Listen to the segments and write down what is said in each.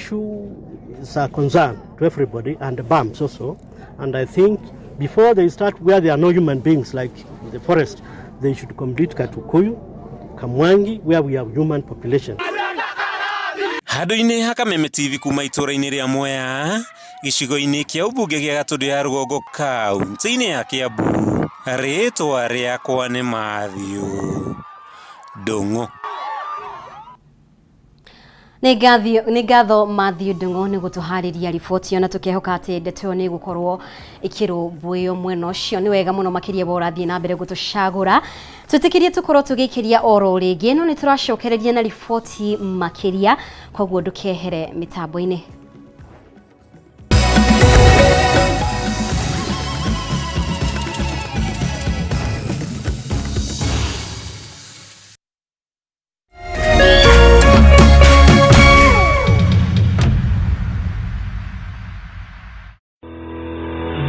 issue is a concern to everybody and the BAMs also. And I think before they start where there are no human beings like the forest, they should complete Katukuyu, Kamwangi, where we have human population. Handũ-inĩ ha Kameme TV kuma itũũra-inĩ rĩa Mwea gĩcigo-inĩ kĩa ũmbunge gĩa Gatũndũ ya Rũgongo kaunti-inĩ ya Kiambu, rĩtwa rĩakwa nĩ Matthew Ndung'u. Nĩ ngatho Matthew Ndung'u nĩ gũtũharĩria riboti ĩyo na tũkehoka atĩ ndeto ĩyo nĩ ĩgũkorwo ĩkĩrũmbũĩyo mwena ũcio. Nĩ wega mũno makĩria we ũrathiĩ na mbere gũtũcagũra, twĩtĩkĩrie tũkorwo tũgĩikĩria oro rĩngĩ, no nĩ tũracokereria na riboti makĩria, koguo ndũkehere mĩtambo-inĩ.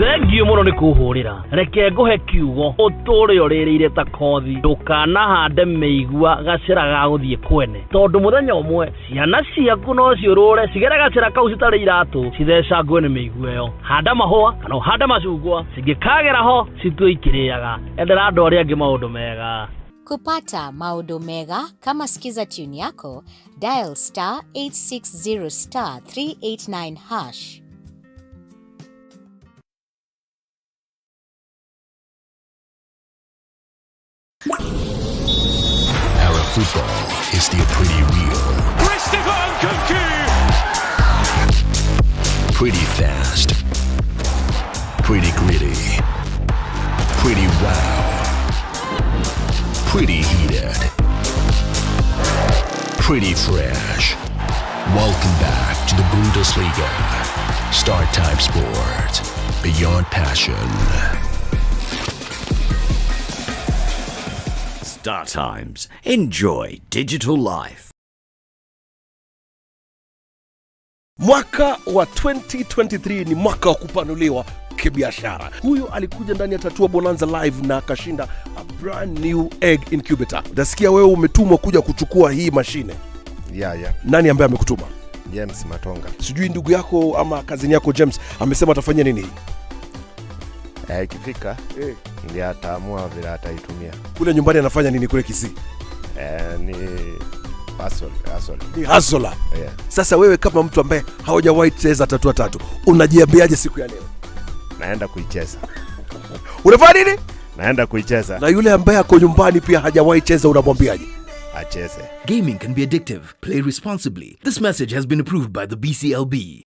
Thengiũ mũno nĩ kũhũrĩra. Reke ngũhe kiugo ũtũre ũrĩrĩire ta kothi. Ndũkanahande mĩigua gacĩra ga gũthiĩ kwene, tondũ mũthenya ũmwe ciana ciaku no ciũrũre cigere gacĩra kau citarĩ iratũ, cithecangwe nĩ mĩigua ĩyo. Handa mahũa kana ũhande macungwa, cingĩkagera ho citue ikĩrĩaga. Endera andũ arĩa angĩ maũndũ mega. Kupata maũndũ mega kama Skiza tune yako, dial star 860 star 389 hash. Our football is still pretty real. Christopher Nkunku! Pretty fast. Pretty gritty. Pretty wow. Pretty heated. Pretty fresh. Welcome back to the Bundesliga. Star Time Sport. Beyond passion. Star Times. Enjoy digital life. Mwaka wa 2023 ni mwaka wa kupanuliwa kibiashara. Huyu alikuja ndani ya Tatua Bonanza Live na akashinda a brand new egg incubator. Utasikia wewe umetumwa kuja kuchukua hii mashine. Yeah. Nani ambaye amekutuma? James Matonga. Sijui ndugu yako ama kazini yako James amesema atafanya nini hii? Eh, ikifika ndiye ataamua vile ataitumia. Kule nyumbani anafanya nini kule Kisii? Eh, ni hustle, hustle. Ni hustler. Yeah. Sasa wewe kama mtu ambaye haujawahi cheza Tatua Tatu, unajiambiaje siku ya leo? Naenda kuicheza. Unafanya nini? Naenda kuicheza. Na yule ambaye ako nyumbani pia hajawahi cheza unamwambiaje? Acheze. Gaming can be addictive. Play responsibly. This message has been approved by the BCLB.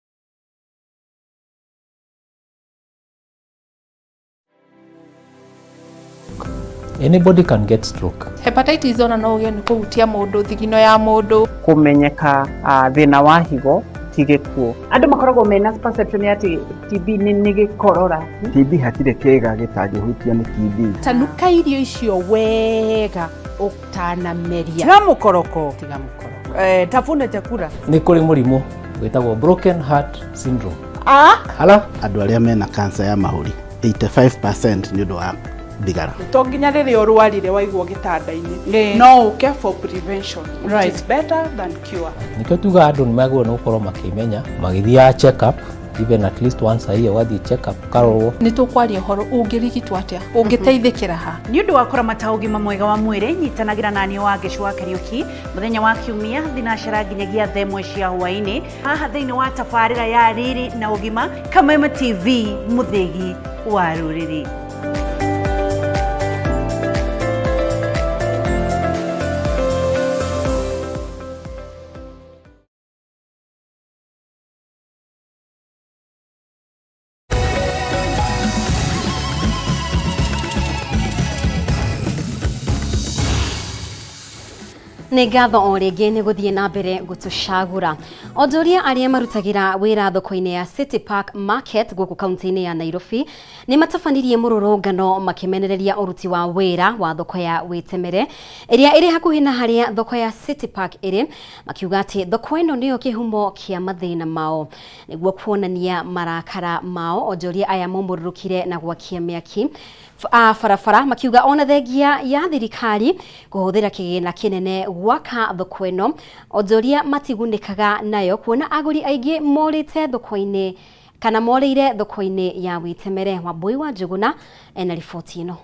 Anybody can get stroke. Hepatitis ona no ũgĩe nĩ kũhutia mũndũ, thigino ya mũndũ. Kũmenyeka thĩna wa higo ti gĩkuũ. Andũ makoragwo mena perception ya atĩ TB nĩ gĩkorora. TB hatirĩ kĩga gĩtangĩhutio nĩ TB. Tanuka irio icio wega ũtanameria. Tiga mũkoroko. Tiga mũkoroko. Eh, tafuna chakula. Nĩ kũrĩ mũrimũ wĩtagwo broken heart syndrome. Ah? Hala? Andũ arĩa mena cancer ya mahũri 85% nĩ ũndũ wa thigara. To nginya rĩrĩa ũrwarire waigwo gĩtanda-inĩ, no ũke for prevention, which is better than cure. Nĩkĩo tugaga andũ nĩ magĩrĩirwo nĩ gũkorwo makĩmenya magĩthiaga check up even at least once a year, ũgathiĩ check up ũkarorwo. Nĩ tũkwaria ũhoro ũngĩrigitwo atĩa, ũngĩteithĩkĩra ha. Nĩ ũndũ wa kũramata ũgima mwega wa mwĩrĩ, nyitanagĩra naniĩ wa Ngĩcu wa Kariũki mũthenya wa Kiumia thinacara nginyagia thaa ĩmwe cia hwaĩ-inĩ haha thĩinĩ wa tabarĩra ya Riri na Ũgima, Kameme TV, mũthĩgi wa rũrĩrĩ. Nĩ ngatho o rĩngĩ nĩ gũthiĩ na mbere gũtũcagũra. Onjoria arĩa marutagĩra wĩra thoko-inĩ ya City Park Market gũkũ kaunti-inĩ ya Nairobi nĩ matabanirie mũrũrũngano makĩmenereria ũruti wa wĩra wa thoko ya Wĩtemere ĩrĩa ĩrĩ hakuhĩ na harĩa thoko ya City Park ĩrĩ, makiuga atĩ thoko ĩno nĩyo kĩhumo kĩa mathĩna mao. Nĩguo kuonania marakara mao, onjoria aya momũrũrũkire na gwakia mĩaki Barabara makiuga ona thengia ya thirikari kũhũthĩra kĩgĩna kĩnene gwaka thoko ĩno, onjoria matigunĩkaga nayo kuona agũri aingĩ morĩte thoko-inĩ kana morĩire thoko-inĩ ya Wĩtemere. Wambui wa Njũgũna ena riboti ĩno.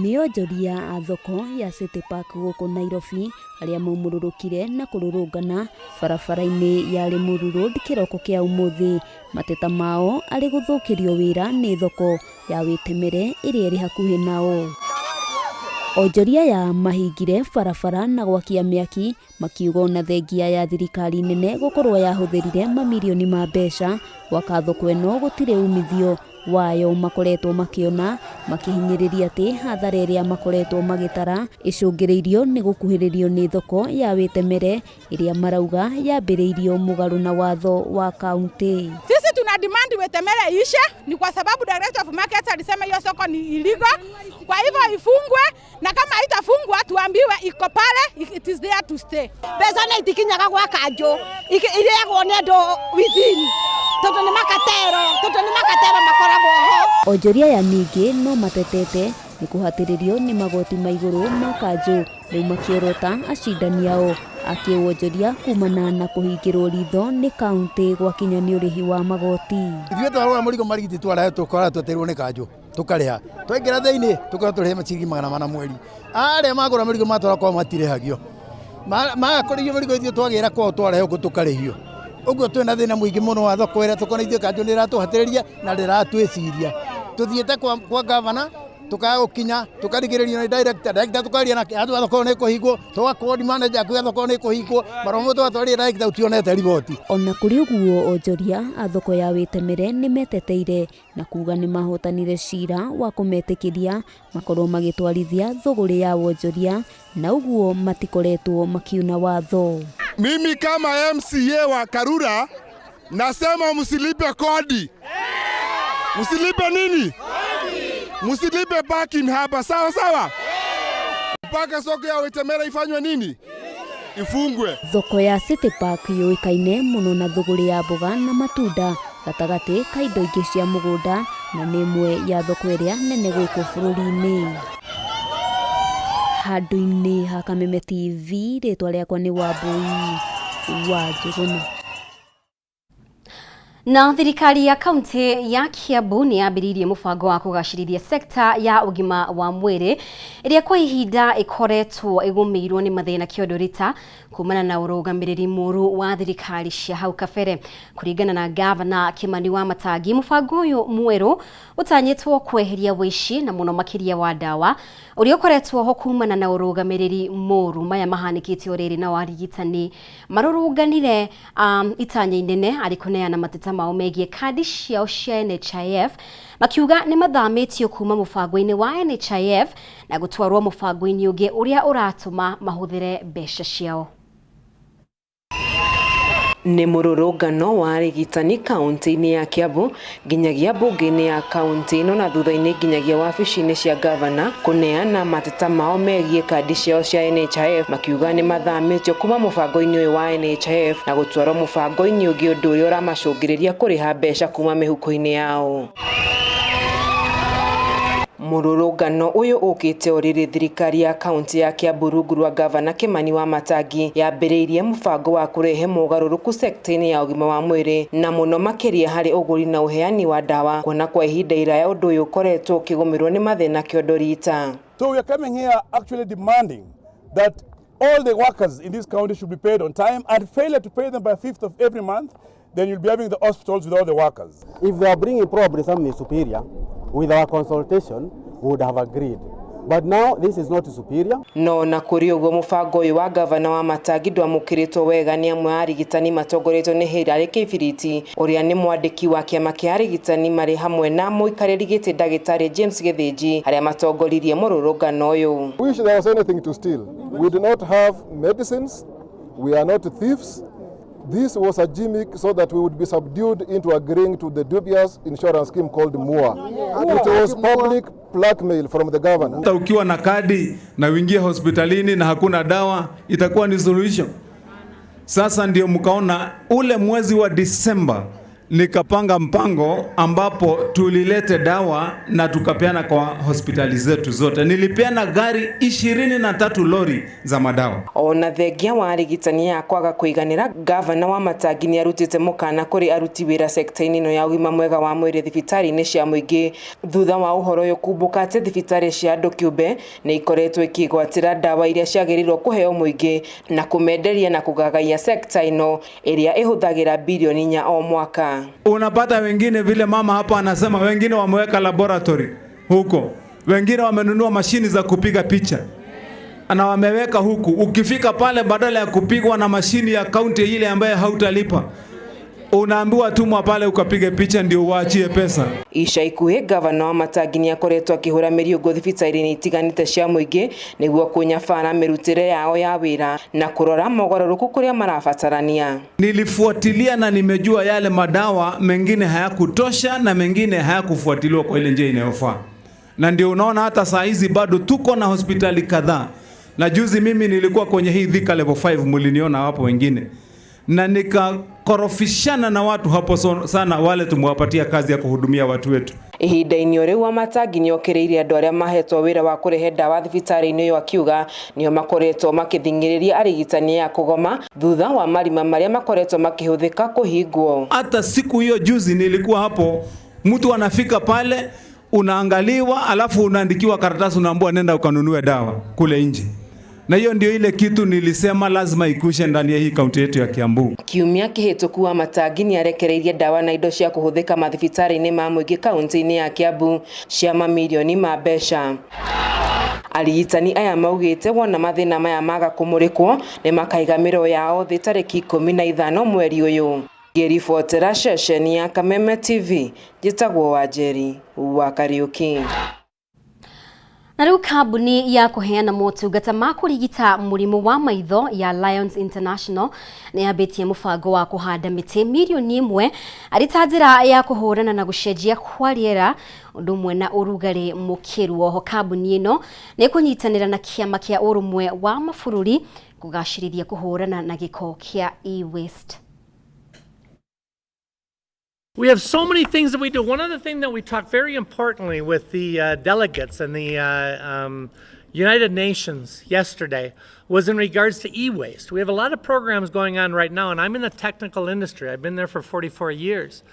Nĩ onjoria a thoko ya City Park gũkũ Nairobi arĩa maumũrũrũkire na kũrũrũngana barabara-inĩ ya Limuru Road kĩroko kĩa ũmũthĩ. Mateta mao arĩ gũthũkĩrio wĩra nĩ thoko ya Wĩtemere ĩrĩa ĩrĩ hakuhĩ nao. Onjoria aya mahingire barabara na gwakia mĩaki makiuga ona thengia ya thirikari nene gũkorwo yahũthĩrire mamirioni ma mbeca gwaka thoko ĩno gũtirĩ umithio wayo makoretwo makĩona, makĩhinyĩrĩria atĩ hathara ĩrĩa makoretwo magĩtara ĩcũngĩrĩirio nĩ gũkuhĩrĩrio nĩ thoko ya Wĩtemere ĩrĩa marauga yambĩrĩirio mũgarũ na watho wa kaunti. Sisi tuna demand Wetemere ishe, ni kwa sababu director of market alisema hiyo soko ni illegal, kwa hivyo ifungwe, na kama haitafungwa tuambiwe iko pale, it is there to stay. Mbeca nĩ itikinyaga gwa kanjũ, irĩagwo nĩ andũ within, tondũ nĩ makatero makoragwo ho. Onjoria aya ningĩ no matetete nĩ kũhatĩrĩrio nĩ magoti ma igũrũ ma kanjũ rĩu makĩorota acindani ao akĩwonjoria kumana na kũhingĩrwo ritho nĩ kaunti gwakinya nĩ ũrĩhi wa magoti. Ithuĩ twarora mũrigo marigiti twarahe tũkora twetereirwo nĩ kanjũ tũkarĩha, twaingĩra thĩinĩ tũkorwo tũrĩhe ciringi 400 mweri, arĩa magũra mũrigo matwara kwao matirĩhagio, maga kũrĩhio mũrigo ithuĩ twagĩra kwao twarehe gũkũ tũkarĩhio. Ũguo twĩna thĩna mũingĩ mũno wa thoko ĩrĩa tũkona ithuĩ kanjũ nĩ ĩratũhatĩrĩria na ndĩratwĩciria. Tũthiĩte kwa gavana tukaga gũkinya tukarigĩrĩrio nĩ director tukaria nake atwa thoko nĩ kũhingwo, tũgakwo ward manager akuga thoko nĩ kũhingwo, marũa twatwarire director ũtionete riboti. Ona kũrĩ ũguo onjoria a thoko ya Wĩtemere nĩ meteteire na kuga nĩ mahotanire cira wa kũmetĩkĩria makorwo magĩtwarithia thũgũrĩ ya wonjoria na ũguo matikoretwo makiuna watho. Mimi kama MCA wa Karura nasema msilipe kodi. Msilipe nini? Msilipe parking hapa, sawa sawa? Mpaka soko ya Wetemere ifanywe nini? Ifungwe. Thoko ya City Park yũĩkaine mũno na thũgũrĩ ya mboga na matunda gatagatĩ ka indo ingĩ cia mũgũnda na nĩ ĩmwe ya thoko ĩrĩa nene gũkũ bũrũri-inĩ. Handũ-inĩ ha Kameme TV, rĩtwa rĩakwa nĩ Wambui wa Njũgũna. Na thirikari ya kaunti ya Kiambu nĩ yambĩrĩirie mũbango wa kũgacĩrithia sekta ya ũgima wa mwĩrĩ ĩrĩa kwa ihinda ĩkoretwo ĩgũmĩirwo nĩ mathĩna kĩondorita kumana na ũrũgamĩrĩri mũru wa thirikari cia hau kabere. Kũringana na gavana Kimani wa Matangi, mũbango ũyũ mwerũ ũtanyĩtwo kweheria wĩici na mũno makĩria wa ndawa ũrĩa ũkoretwo ho kumana na ũrũgamĩrĩri mũru. Maya mahanĩkĩte o rĩrĩ na arigitani marũrũnganire itanya inene arĩ kũneana mateta mao megiĩ kandi ciao cia NHIF makiuga nĩ mathamĩtio kuma mũbango-inĩ wa NHIF na gũtwarwo mũbango-inĩ ũngĩ ũrĩa ũratũma mahũthĩre mbeca ciao. Nĩ mũrũrũngano wa arigitani kaunti-inĩ ya Kiambu nginyagia mbunge-inĩ ya kaunti ĩno na thutha-inĩ nginyagia wabici-inĩ cia gavana kũneana mateta mao megiĩ kandi ciao cia NHIF makiuga nĩ mathamĩtio kuma mũbango-inĩ ũyũ wa NHIF na gũtwarwo mũbango-inĩ ũngĩ ũndũ ũrĩa ũramacũngĩrĩria kũrĩha mbeca kuma mĩhuko-inĩ yao. Mũrũrũngano ũyũ ũkĩte o rĩrĩ thirikari ya kaunti ya Kiambu rungu rwa gavana Kimani wa Matangi yambĩrĩirie mũbango wa kũrehe mogarũrũku sekta-inĩ ya ũgima wa mwĩrĩ na mũno makĩria harĩ ũgũri na ũheani wa ndawa kuona kwa ihinda iraya ũndũ ũyũ ũkoretwo ũkĩgũmĩrwo nĩ mathĩna kĩondorita. So we are coming here actually demanding that all the workers in this county should be paid on time, and failure to pay them by 5th of every month, then you'll be having the hospitals with all the workers. If they are bringing probably something superior, with our consultation, we would have agreed. But now this is not superior. No na kũrĩ ũguo mũbango ũyũ wa gavana wa Matangi ndwamũkĩrĩtwo wega nĩ amwe a arigitani matongoretio nĩ Hilary Kĩbiriti ũrĩa nĩ mwandĩki wa kĩama kĩa arigitani marĩ hamwe na mũikarĩri gĩtĩ ndagĩtarĩ James Gĩthĩnji arĩa matongoririe mũrũrũngano ũyũ. Wish there was anything to steal. We do not have medicines. We are not thieves. This was a gimmick so that we would be subdued into agreeing to the dubious insurance scheme called MUA. It was public blackmail from the governor. Hata ukiwa na kadi na uingie hospitalini na hakuna dawa, itakuwa ni suluhisho? Sasa ndio mkaona ule mwezi wa Disemba Nikapanga mpango ambapo tulilete dawa na tukapeana kwa hospitali zetu zote. Nilipeana gari 23 lori za madawa. Ona thengia wa arigitani ya kwaga kũiganĩra, gavana wa Matangi nĩ arutĩte mũkana kũrĩ aruti wĩra sekta-inĩ ĩno ya ũgima mwega wa mwĩrĩ thibitarĩ-inĩ cia mũingĩ thutha wa ũhoro ũyũ kumbũka atĩ thibitarĩ cia andũ kĩũmbe nĩ ikoretwo ikĩgwatĩra ndawa iria ciagĩrĩirwo kũheo mũingĩ na kũmenderia na kũgagaia sekta ĩno ĩrĩa ĩhũthagĩra bilioni 4 o mwaka. Unapata wengine vile mama hapa anasema, wengine wameweka laboratory huko, wengine wamenunua mashini za kupiga picha na wameweka huku. Ukifika pale, badala ya kupigwa na mashini ya kaunti ile ambayo hautalipa, unaambiwa tumwa pale ukapige picha ndio uachie pesa. Ica ikuhĩ gavana wa Matangi nĩ akoretwo akĩhũra mĩriũngũ thibitarĩ-inĩ itiganĩte cia mũingĩ nĩguo kũnyabara mĩrutĩre yao ya wĩra na kũrora mogarũrũku kũrĩa marabatarania. Nilifuatilia na nimejua yale madawa mengine hayakutosha na mengine hayakufuatiliwa kwa ile njia inayofaa, na ndio unaona hata saa hizi bado tuko na hospitali kadhaa. Na juzi mimi nilikuwa kwenye hii Thika level 5, mliniona hapo wengine, na nikakorofishana na watu hapo sana, wale tumewapatia kazi ya kuhudumia watu wetu. Ihinda-inĩ o rĩu Wamatangi nĩokĩrĩire andũ arĩa mahetwo wĩra wa kũrehe ndawa thibitarĩ-inĩ ĩyo akiuga nĩo makoretwo makĩthing'ĩrĩria arigitani aya kũgoma thutha wa marima marĩa makoretwo makĩhũthĩka kũhingwo. Hata siku hiyo juzi nilikuwa hapo, mtu anafika pale unaangaliwa, alafu unaandikiwa karatasi, unaambiwa nenda ukanunue dawa kule nje. Na hiyo ndio ile kitu nilisema lazima ikushe ndani ya hii kaunti yetu ya Kiambu. Kiumia kĩhĩtũku Wamatangi nĩarekereirie ndawa na indo cia kũhũthĩka mathibitarĩ-inĩ ma mũingĩ kaunti-inĩ ya Kiambu cia mamirioni ma mbeca. Arigitani aya maugĩte wona mathĩna maya maga kũmũrĩkwo nĩ makaiga mĩro yao thĩ tarĩki 15 mweri ũyũ. Ngĩribotera ceceni ya Kameme TV, njĩtagwo Wanjeri wa Kariũki. Na rĩu kambuni ya kũheana motungata ma kũrigita mũrimũ wa maitho ya Lions International nĩ yambĩtie mũbango wa kũhanda mĩtĩ mirioni 1 arĩ ta njĩra ya kũhũrana na gũcenjia kwa rĩera ũndũ ũmwe na ũrugarĩ mũkĩru. Oho kambuni ĩno nĩ ĩkũnyitanĩra na kĩama kĩa ũrũmwe wa mabũrũri kũgacĩrithia kũhũrana na gĩko kĩa e-waste. We have so many things that we do. One other thing that we talk very importantly with the delegates and the United Nations yesterday was in regards to e-waste. We have a lot of programs going on right now, and I'm in the technical industry. I've been there for 44 years.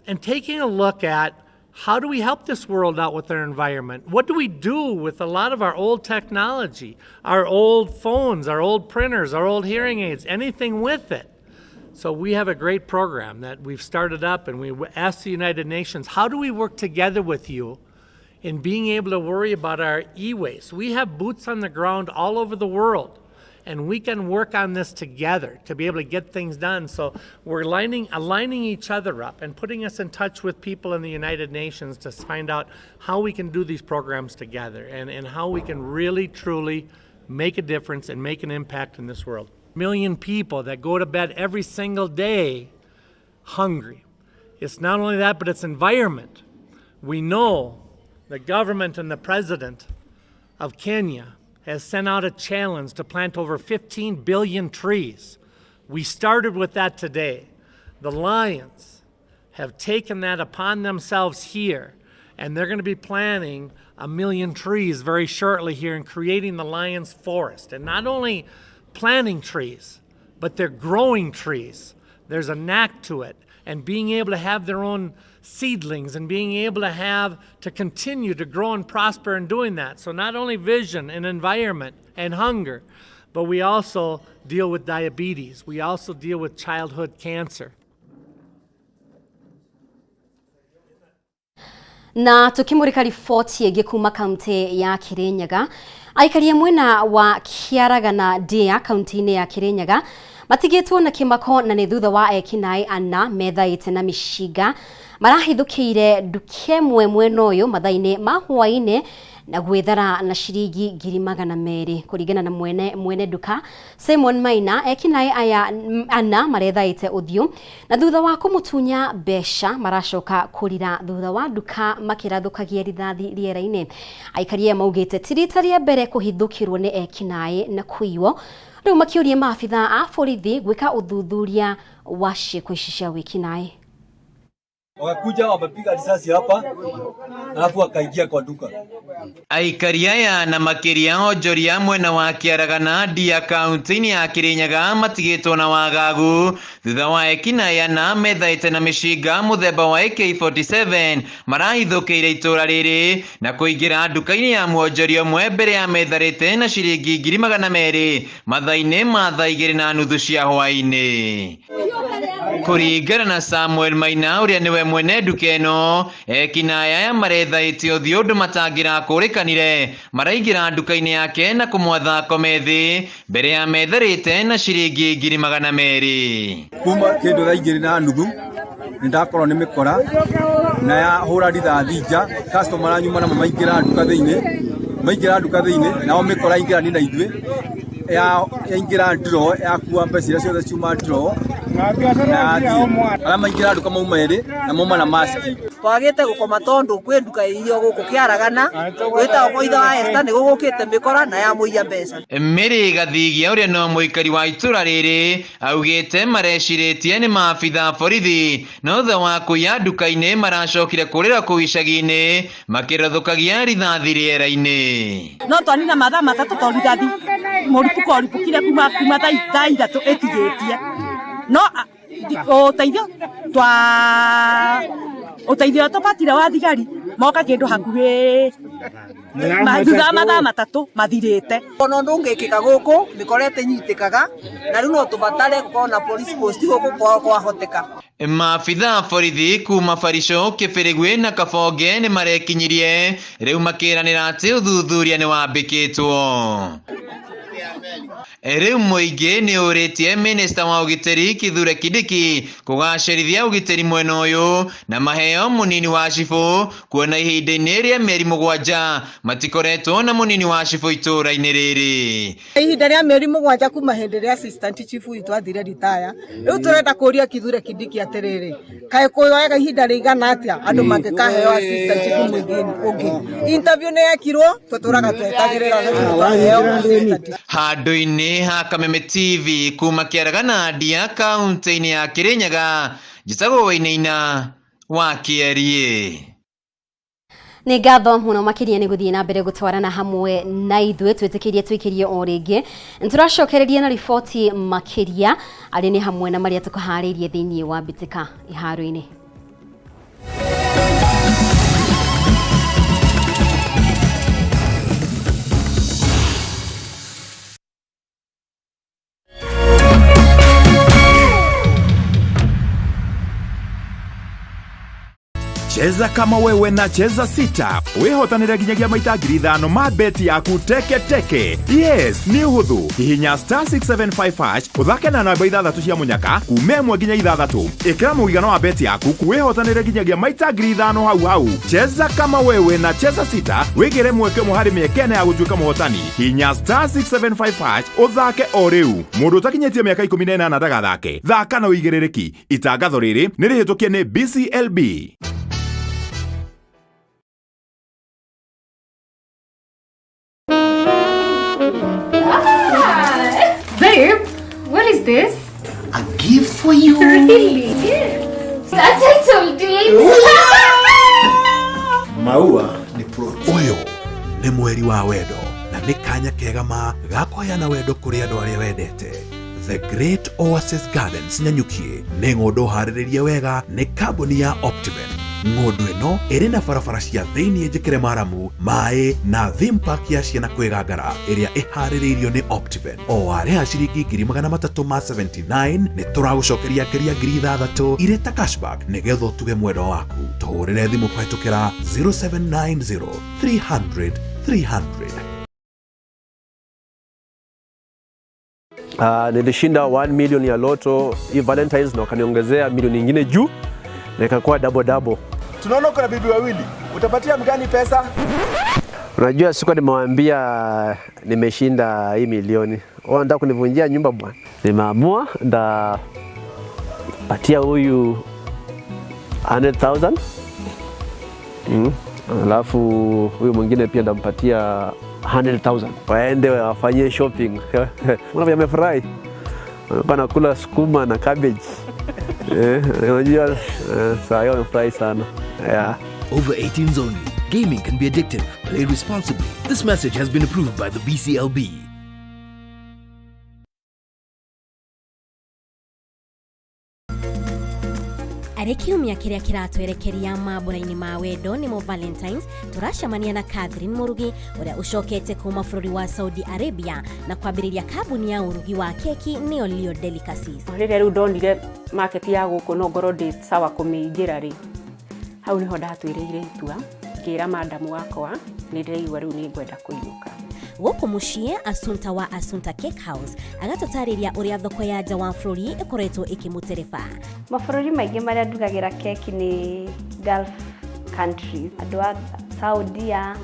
And taking a look at how do we help this world out with their environment? What do we do with a lot of our old technology, our old phones, our old printers, our old hearing aids, anything with it? So we have a great program that we've started up, and we asked the United Nations, how do we work together with you in being able to worry about our e-waste? We have boots on the ground all over the world, and we can work on this together to be able to get things done. So we're aligning each other up and putting us in touch with people in the United Nations to find out how we can do these programs together and how we can really, truly make a difference and make an impact in this world. Million people that go to bed every single day hungry. It's not only that, but it's environment. We know the government and the president of Kenya has sent out a challenge to plant over 15 billion trees. We started with that today. The Lions have taken that upon themselves here, and they're going to be planting 1 million trees very shortly here and creating the Lions Forest. And not only planting trees, but they're growing trees. There's a knack to it, and being able to have their own seedlings and being able to have to continue to grow and prosper in doing that. So not only vision and environment and hunger, but we also deal with diabetes. We also deal with childhood cancer. Na tukimurika riboti ĩngĩ kuma kaunti ya Kirinyaga, aikaria mwena wa Kiaragana Ndia kaunti-inĩ ya Kirinyaga matigĩtwo na kĩmako na nĩ thutha wa ekinaĩ ana methaĩte na mĩcinga marahithũkĩire nduka ĩmwe mwena ũyũ mathaa-inĩ ma hwaĩ-inĩ na gwĩthara na ciringi 200,000 kũringana na mwene nduka Simon Maina. Ekinaĩ aya ana marethaĩte ũthiũ na thutha wa kũmũtunya mbeca maracoka kũrira thutha wa nduka makĩrathũkagia rithathi rĩera-inĩ. Aikari aya maugĩte ti rita rĩa mbere kũhithũkĩrwo nĩ ekinaĩ na kũiywo, rĩu makĩũria maabitha a borithi gwĩka ũthuthuria wa ciĩko ici cia wĩkinaĩ. Wakakuja wamepiga risasi hapa, alafu wakaingia kwa duka. Aikari aya na makiria onjoria mwena wa Kiaragana Ndia kaunti-inĩ ya Kirinyaga matigĩtwo na wagagu thutha wa ekinaĩ ana methaĩte na mĩcinga mũthemba wa AK47 marahithũkĩire itũra rĩrĩ na kũingĩra nduka-inĩ ya mwonjoria ũmwe mbere ya metharĩte na ciringi 200,000 mathaa-inĩ ma thaa 2:30 cia hwaĩ-inĩ. Kũringana na Samuel Maina ũrĩa nĩwe mwene nduka ĩno, ekinaĩ aya marethaĩte ũthiũ ũndũ matangĩrakũrĩkanire maraingĩra nduka-inĩ yake na kũmwatha akome thĩ mbere ya metharĩte na ciringi 200,000. Kuma kindu thaa 2:30 nĩ ndakorwo nĩ mĩkora na yahũra rithathi nja, customer aranyuma namo maingĩra nduka thĩinĩ, maingĩra nduka thĩinĩ nao mĩkora ingĩrani na ithuĩ yaingĩra draw yakua mbeca iria ciothe ciuma draw na yathiĩ. Arĩa maingĩra nduka mauma erĩ na mauma na mask. Twagĩte gũkoma tondũ kwĩ nduka irio gũkũ Kĩaragana gwĩtagwo kwa ithe wa Esther nĩ gũgũkĩte mĩkora na yamũiya mbeca. Mary Gathigia ũrĩa no mũikari wa itũra rĩrĩ augĩte marecirĩtie nĩ maabitha borithi no thutha wa kũiya nduka-inĩ maracokire kũrĩra kũu icagi-inĩ makĩrothũkagia rithathi rĩera-inĩ. No twanina mathaa 3 to rithathi mũripũko ũripũkire kuma thaa 3 ĩtigĩtie no ũteithio twa ũteithio tũbatire wa thigari moka kĩndũ hakuhĩ thutha wa mathaa 3 mathirĩte. Ona ũndũ ũngĩkĩka gũkũ mĩkora ĩtĩnyitĩkaga na rĩu no tũbatare gũkorwo na police post gũkũ kwahoteka. Maabitha borithi kuma Barisho, Kĩbĩrĩgwĩ na Kabonge nĩ marekinyirie rĩu makĩranĩra atĩ ũthuthuria nĩ wambĩkĩtwo. Rĩu mũingĩ nĩ ũrĩtie minista wa ũgitĩri Kithure Kindiki kũgacĩrithia ũgitĩri mwena ũyũ na maheo mũnini wa cibũ kuona ihinda-inĩ rĩa mĩeri 7 matikoretwo na mũnini wa cibũ itũra-inĩ rĩrĩ. Ihinda rĩa mĩeri 7 kuma hĩndĩ ĩrĩa assistant chief witũ athire retire, rĩu tũrenda kũria Kithure Kindiki atĩrĩrĩ, kaĩ kuoyaga ihinda rĩigana atĩa andũ mangĩkaheo assistant chief ũngĩ? Interview nĩ yekirwo, tũtũraga twetagĩrĩra na tũkaheo assistant. Handũ-inĩ ha Kameme TV kuma Kĩaragana Ndia kaunti-inĩ ya Kirinyaga, njĩtagwo Wainaina wa Kĩeriĩ. Nĩ ngatho mũno makĩria nĩ gũthiĩ na mbere gũtwarana hamwe na ithuĩ twĩtĩkĩrie twĩkĩrie o rĩngĩ nĩtũracokereria na riboti makĩria arĩ nĩ hamwe na marĩa tũkũharĩirie thĩinĩ wa mbĩtĩka iharo-inĩ. Cheza kama wewe na Cheza 6 wihotanire nginyagia maita 5,000 ma beti yaku teke teke. Yes, nĩ ũhũthũ. Hihinya star 675 hash ũthake na namba 6 cia mũnyaka kuma 1 nginya 6. Ĩkĩra mũigana wa beti yaku wihotanire nginyagia maita 5,000 hau hau. Cheza kama wewe na Cheza 6 wĩgĩre mweke ũmwe harĩ mĩeke ĩna ya gũtuĩka mũhotani. Hihinya star 675 hash ũthake o rĩu. Mũndũ ũtakinyĩtie mĩaka 18 ndagathake. Thaka na ũigĩrĩrĩki. Itangatho rĩrĩ nĩ rĩhĩtũkie nĩ BCLB. Babe, what is this? A gift for you. Really? Yes. A title deed. Maua ni plot. Ũyũ nĩ mweri wa wendo na nĩ kanya kega ma ga kũheana wendo kũrĩ andũ arĩa wendete. The Great Oasis Gardens Nanyuki nĩ ng'ũndũ harĩrĩrie wega nĩ kambuni ya Optiven. Ng'ũndũ ĩno ĩrĩ na barabara cia thĩinĩ njĩkĩre maramu, maĩ na theme park ya ciana kwĩgangara ĩrĩa ĩharĩrĩirio nĩ Optiven. O warĩha ciringi 379 nĩ tũragũcokeria ngeria 6,000 irĩ ta cashback nĩgetha ũtuge mwendwa waku. Tũhũrĩre thimũ kũhetũkĩra 0790 300 300. Nilishinda 1 million ya loto hii Valentine's na wakaniongezea milioni nyingine juu na ikakuwa double double. Tunaona kuna bibi wawili, utapatia mgani pesa? Unajua siku nimewaambia nimeshinda hii milioni, wao wanataka kunivunjia nyumba bwana. Nimeamua ndapatia huyu 100,000. Alafu huyu mwingine pia ndampatia 100,000 waende wafanyie shopping. Mbona amefurahi? Wamekuwa nakula sukuma na cabbage. Eh, unajua saa hiyo amefurahi sana. Yeah. Over 18s only. Gaming can be addictive. Play responsibly. This message has been approved by the BCLB. Arĩ kiumia kĩrĩa kĩratwerekeria mambũra-inĩ ma wendo nĩmo Valentines, tũracemania na Catherine Mũrugi ũrĩa ũcokete kuma bũrũri wa Saudi Arabia na kwambĩrĩria kambuni ya ũrugi wa keki nĩyo Leo Delicacies. Rĩrĩa rĩu ndonire market ya gũkũ no ngorwo ndĩ sawa kũmĩingĩra rĩ, hau nĩho ndatuĩrĩire itua, ngĩra madam wakwa nĩ ndĩraigua rĩu nĩ ngwenda kũinũka. Gũkũ mũciĩ Asunta wa Asunta Cake House agatũtarĩria ũrĩa thoko ya nja wa bũrũri ĩkoretwo ĩkĩmũtereba. Mabũrũri maingĩ marĩa ndugagĩra keki nĩ Gulf countries, andũ a Saudia,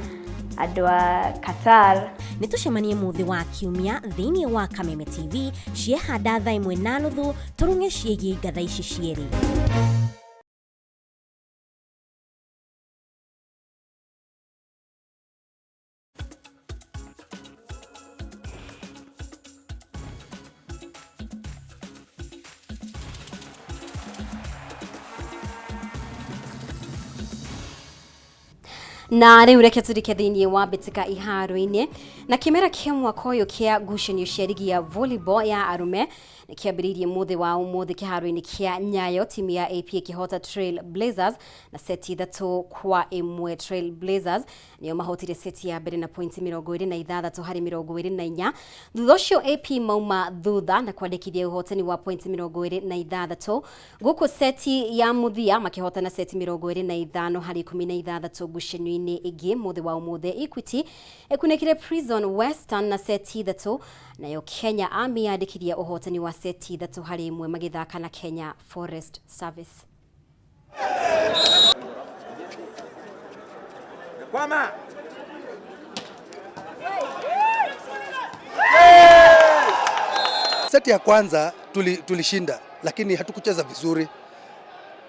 andũ a Qatar. Nĩ tũcemanie mũthĩ wa kiumia thĩinĩ wa Kameme TV ciehanda thaa 1:30 tũrung'e ciĩgiĩ ngatha ici cierĩ. Na rĩu reke tũrike thĩinĩ wa mbĩtĩka iharo-inĩ na kĩmera kĩa mwaka ũyũ kĩa ngucanio cia rigi ya volleyball ya arũme nĩ kĩambĩrĩirie mũthĩ wa ũmũthĩ kĩharo-inĩ kĩa Nyayo, timu ya AP ĩkĩhota Trail Blazers na seti 3-1. Trail Blazers nĩo mahotire seti ya mbere na pointi 26 harĩ 24. Thutha ũcio AP mauma thutha na kwandĩkithia ũhotani wa pointi 26 gũkũ seti ya mũthia makĩhotana seti 25 harĩ 16. Ngucanio-inĩ ĩngĩ mũthĩ wa ũmũthĩ Equity ĩkunĩkire Prison Western na seti 3, nayo Kenya Army yandĩkithia ũhotani wa seti 3-1 magĩthaka na Kenya Forest Service. Kwama. Seti ya kwanza tulishinda, lakini hatukucheza vizuri.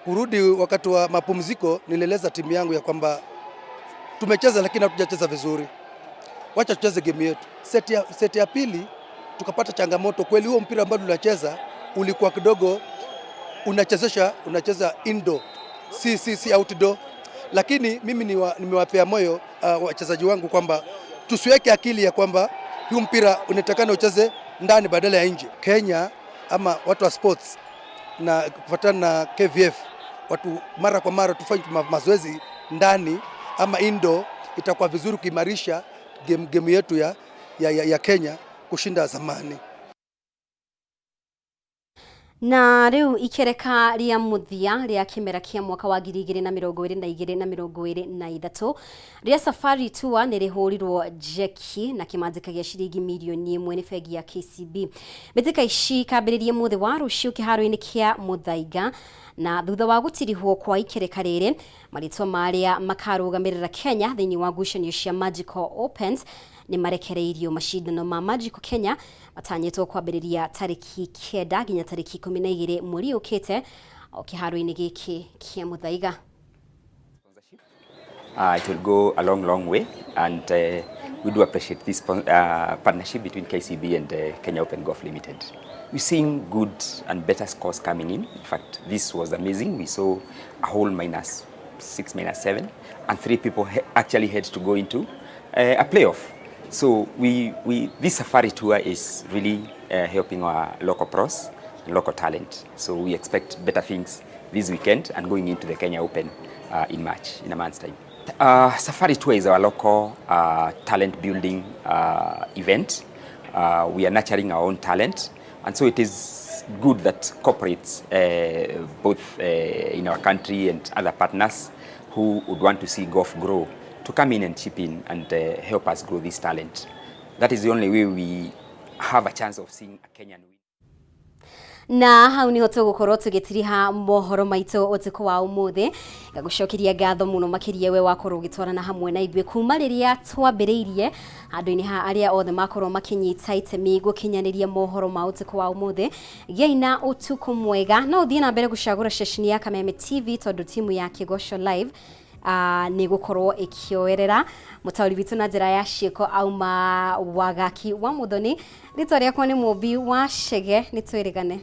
Kurudi wakati wa mapumziko, nilieleza timu yangu ya kwamba tumecheza lakini hatujacheza vizuri, wacha tucheze game yetu. Seti ya pili tukapata changamoto kweli. Huo mpira ambao tunacheza ulikuwa kidogo unacheza indoor, si outdoor, lakini mimi nimewapea moyo wachezaji wangu kwamba tusiweke akili ya kwamba huu mpira unatakana ucheze ndani badala ya nje. Kenya ama watu wa sports na kufuatana na KVF, watu mara kwa mara tufanye mazoezi ndani ama indoor, itakuwa vizuri kuimarisha game yetu ya Kenya kushinda zamani. Na rĩu ikereka rĩa mũthia rĩa kĩmera kĩa mwaka wa 2022 na 2023 rĩa Safari Tour nĩ rĩhũrirwo njeki na kĩmanjĩka gĩa ciringi mirioni 1 nĩ bengi ya KCB. Mbĩtĩka ici ikambĩrĩria mũthĩ wa rũciũ kĩharo-inĩ kĩa Mũthaiga, na thutha wa gũtirihwo kwa ikereka rĩrĩ marĩtwa marĩa makarũgamĩrĩra Kenya thĩinĩ wa ngucanio cia Magical Opens nĩ marekereirio. Macindano ma Magical Kenya matanyĩtwo kwambĩrĩria tarĩki 9 nginya tarĩki 12 mweri ũkĩte o kĩharo-inĩ gĩkĩ kĩa Mũthaiga. It will go a long, long way, and we do appreciate this partnership between KCB and Kenya Open Golf Limited. We're seeing good and better scores coming in. In fact, this was amazing. We saw a whole -6, -7, and 3 people actually had to go into a playoff. So this Safari Tour is really helping our local pros and local talent. So we expect better things this weekend and going into the Kenya Open in March, in a month's time. Safari Tour is our local talent building event. We are nurturing our own talent, and so it is good that corporates, both in our country and other partners who would want to see golf grow, to come in and chip in and help us grow this talent. That is the only way we have a chance of seeing a Kenyan win. Na hau niho tũgũkorwo tũgĩtiriha mohoro maitũ ũtukũ wa ũmũthĩ. Ngagũcokeria ngatho mũno makĩria we wakorwo ũgĩtwarana hamwe na ithuĩ kuma rĩrĩa twambĩrĩirie handũ-inĩ ha arĩa othe makorwo makĩnyita itemi gũkinyanĩria mohoro ma ũtukũ wa ũmũthĩ. Gĩai na ũtukũ mwega, no ũthiĩ na mbere gũcagũra ceceni ya Kameme TV tondũ timu ya Kĩgoco Live nĩ gũkorwo ĩkĩoerera mũtaũri witũ na njĩra ya ciĩko auma Wagaki wa Mũthoni. Rĩtwa rĩakwa nĩ Mũmbi wa Chege, nĩ twĩrĩgane.